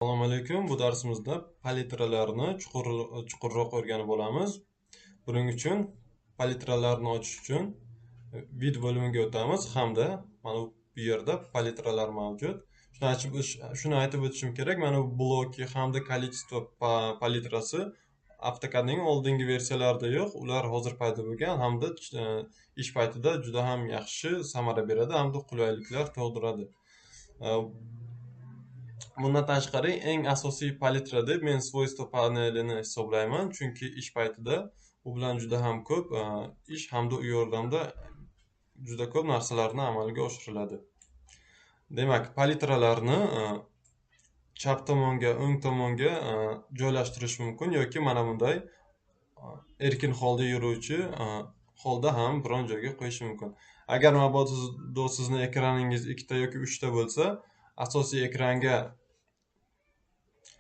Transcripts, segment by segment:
Assalomu alaykum. Bu darsimizda palitralarni chuqurroq o'rganib olamiz. Buning uchun palitralarni ochish uchun vid bo'limiga o'tamiz hamda mana bu yerda palitralar mavjud. Shuni aytib o'tishim kerak, mana bu bloki hamda количество palitrasi AutoCADning oldingi versiyalarida yo'q, ular hozir paydo bo'lgan hamda ish paytida juda ham yaxshi samara beradi hamda qulayliklar tug'diradi. Bundan tashqari eng asosiy palitra deb men свойства panelini hisoblayman, chunki ish paytida u bilan juda ham ko'p ish hamda u yordamda juda ko'p narsalarni amalga oshiriladi. Demak, palitralarni chap tomonga, o'ng tomonga joylashtirish mumkin yoki mana bunday erkin holda yuruvchi holda ham biron joyga qo'yish mumkin. Agar mabodo sizni ekraningiz ikkita yoki uchta bo'lsa, asosiy ekranga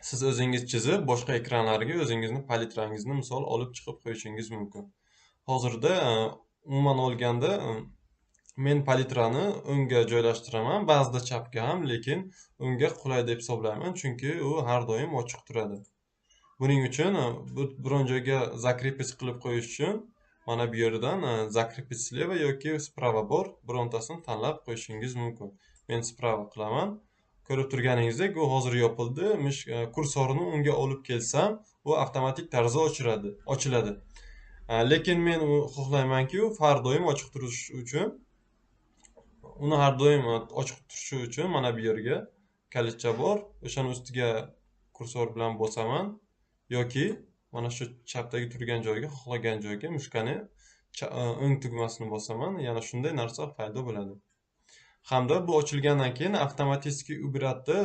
siz o'zingiz chizib, boshqa ekranlarga o'zingizni palitrangizni misol olib chiqib qo'yishingiz mumkin. Hozirda umuman olganda men palitrani o'ngga joylashtiraman, ba'zida chapga ham, lekin o'ngga qulay deb hisoblayman, chunki u har doim ochiq turadi. Buning uchun biron joyga закрепить qilib qo'yish uchun mana bu yerdan закрепить слева yoki справа bor, birontasini tanlab qo'yishingiz mumkin. Men справа qilaman. Ko'rib turganingizdek, u hozir yopildi. Kursorni unga olib kelsam, u avtomatik tarzda ochiladi. Lekin men xohlaymanki, u har doim ochiq turishi uchun, uni har doim ochiq turishi uchun mana bu yerga kalitcha bor. O'shani ustiga kursor bilan bosaman yoki mana shu chapdagi turgan joyga, xohlagan joyga mushkani o'ng tugmasini bosaman, yana shunday narsa paydo bo'ladi. Hamda bu ochilgandan keyin avtomatik ubratda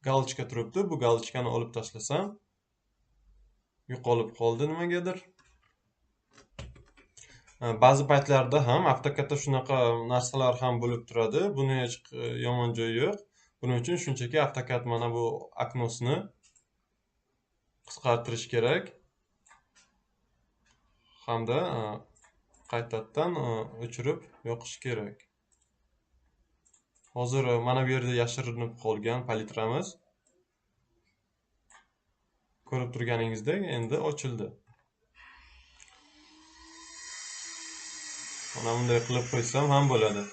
galochka turibdi. Bu galochkani olib tashlasam yo'qolib qoldi nimagadir. Ba'zi paytlarda ham AutoCADda shunaqa narsalar ham bo'lib turadi. Buni hech yomon joyi yo'q. Buning uchun shunchaki AutoCAD mana bu oknosini qisqartirish kerak. Hamda qaytadan o'chirib yoqish kerak. Hozir mana bu yerda yashirinib qolgan palitramiz ko'rib turganingizdek endi ochildi. Mana bunday qilib qo'ysam ham bo'ladi.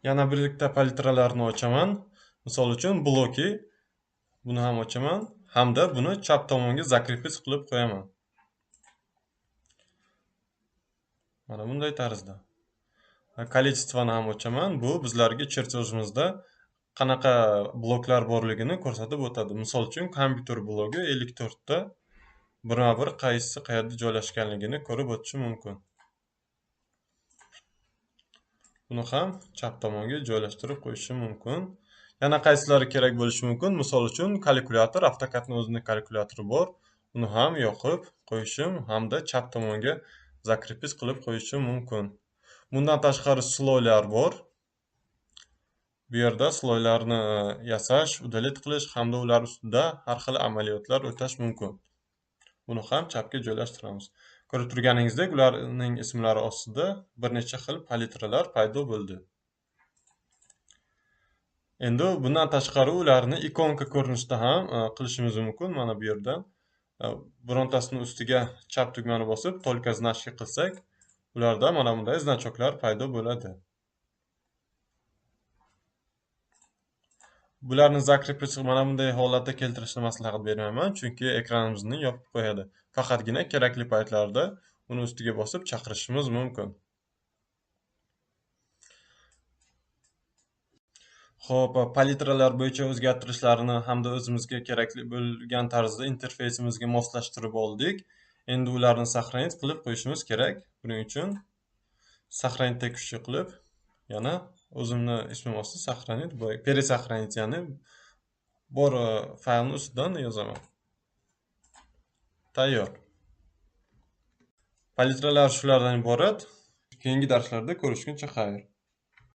Yana birlikda palitralarni ochaman. Misol uchun bloki, buni ham ochaman hamda buni chap tomonga закрепить qilib qo'yaman. Mana bunday tarzda. Количествoni ham ochaman. Bu bizlarga chertejimizda qanaqa bloklar borligini ko'rsatib o'tadi. Misol uchun kompyuter blogi 54 ta birma-bir qaysi qayerda joylashganligini ko'rib o'tish mumkin. Buni ham chap tomonga joylashtirib qo'yishim mumkin. Yana qaysilari kerak bo'lishi mumkin? Misol uchun kalkulyator, AutoCADning o'zini kalkulyatori bor. Uni ham yoqib qo'yishim hamda chap tomonga закрепить qilib qo'yishim mumkin. Bundan tashqari sloylar bor. Bu yerda sloylarni yasash, udalit qilish hamda ular ustida har xil amaliyotlar o'tash mumkin. Buni ham chapga joylashtiramiz. Ko'rib turganingizdek, ularning ismlari ostida bir necha xil palitralar paydo bo'ldi. Endi bundan tashqari ularni ikonka ko'rinishida ham qilishimiz mumkin. Mana bu yerdan birontasini ustiga chap tugmani bosib, tolka значки qilsak, ularda mana bunday znachoklar paydo bo'ladi. Bularni закрепить mana bunday holatda keltirishni maslahat bermayman, chunki ekranimizni yopib qo'yadi. Faqatgina kerakli paytlarda uni ustiga bosib chaqirishimiz mumkin. Xo'p, palitralar bo'yicha o'zgartirishlarni hamda o'zimizga kerakli bo'lgan tarzda interfeysimizga moslashtirib oldik. Endi ularni saqlanib qilib qo'yishimiz kerak. Buning uchun saqlanib kuchi qilib, yana o'zimni ismim ostida saqlanib, пересохранить, ya'ni bor faylni ustidan yozaman. Tayyor. Palitralar shulardan iborat. Keyingi darslarda ko'rishguncha xayr.